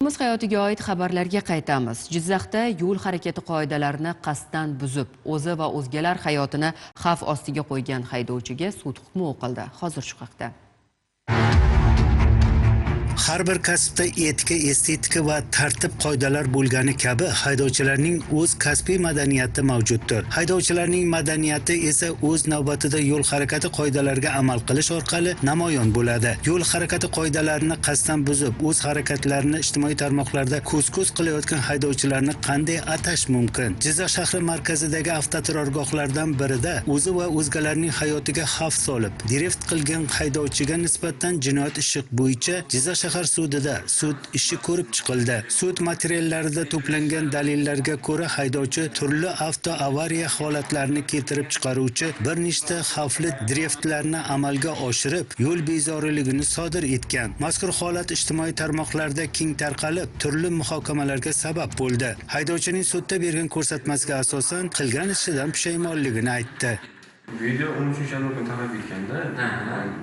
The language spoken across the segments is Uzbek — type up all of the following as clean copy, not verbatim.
Xalqimiz hayotiga oid xabarlarga qaytamiz. Jizzaxda yo'l harakati qoidalarini qasddan buzib, o'zi va o'zgalar hayotini xavf ostiga qo'ygan haydovchiga sud hukmi o'qildi. Hozir shu haqda. Har bir kasbda etika, estetika va tartib qoidalar bo'lgani kabi haydovchilarning o'z kasbiy madaniyati mavjuddir. Haydovchilarning madaniyati esa o'z navbatida yo'l harakati qoidalariga amal qilish orqali namoyon bo'ladi. Yo'l harakati qoidalarini qasddan buzib, o'z harakatlarini ijtimoiy tarmoqlarda ko'z-ko'z qilayotgan haydovchilarni qanday atash mumkin? Jizzax shahri markazidagi avtoturargohlardan birida o'zi va o'zgalarning hayotiga xavf solib, drift qilgan haydovchiga nisbatan jinoyat ishi bo'yicha Jizzax shahar sudida sud ishi ko'rib chiqildi. Sud materiallarida to'plangan dalillarga ko'ra haydovchi turli avtoavariya holatlarini keltirib chiqaruvchi bir nechta xavfli driftlarni amalga oshirib, yo'l bezoriligini sodir etgan. Mazkur holat ijtimoiy tarmoqlarda keng tarqalib, turli muhokamalarga sabab bo'ldi. Haydovchining sudda bergan ko'rsatmasiga asosan qilgan ishidan pushaymonligini aytdi. Video 13 yanvar kuni tarqab ketganda,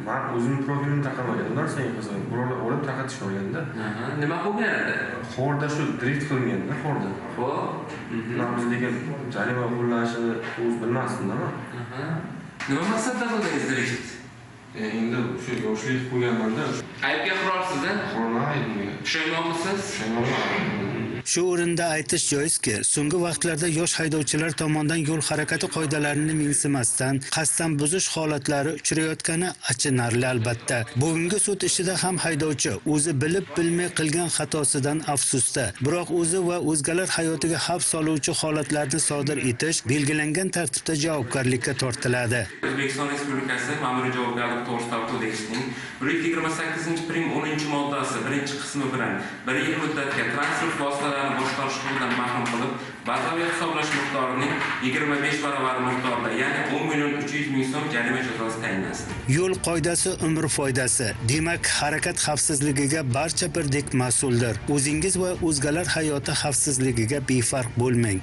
man o'zimni profilimni tarqamagan. U narsaga qiziq. Birovlar olib tarqatishni olganda. Nima bo'lgan edi? Xorda shu drift qilinganda, xorda. Man biz lekin jarima qo'llanishini o'zi bilmasdim-da man. Nima maqsadda qildingiz drift? Endi shu yoshlik qilib qo'yganman-da. Aybga iqrorsiz, a? Iqrorman aybimga. Pushaymonmisiz? Pushaymonman. Shu o'rinda aytish joizki, so'nggi vaqtlarda yosh haydovchilar tomonidan yo'l harakati qoidalarini mensimasdan qasddan buzish holatlari uchrayotgani achinarli albatta. Bugungi sud ishida ham haydovchi o'zi bilib bilmay qilgan xatosidan afsusda. Biroq o'zi va o'zgalar hayotiga xavf soluvchi holatlarni sodir etish belgilangan tartibda javobgarlikka tortiladi. O'zbekiston Respublikasi Ma'muriy javobgarlik to'g'risidagi kodeksining 128-prim 10-moddasi birinchi qismi bilan 1 yil muddatga transport vositalarini boshqarish huquqidan mahrum qilib, bazaviy hisoblash miqdorining 25 baravari miqdorida, ya'ni 10 million 300 ming so'm jarima jazosi tayinlansin. Yo'l qoidasi umr foydasi. Demak, harakat xavfsizligiga barcha birdek mas'uldir. O'zingiz va o'zgalar hayoti xavfsizligiga befarq bo'lmang.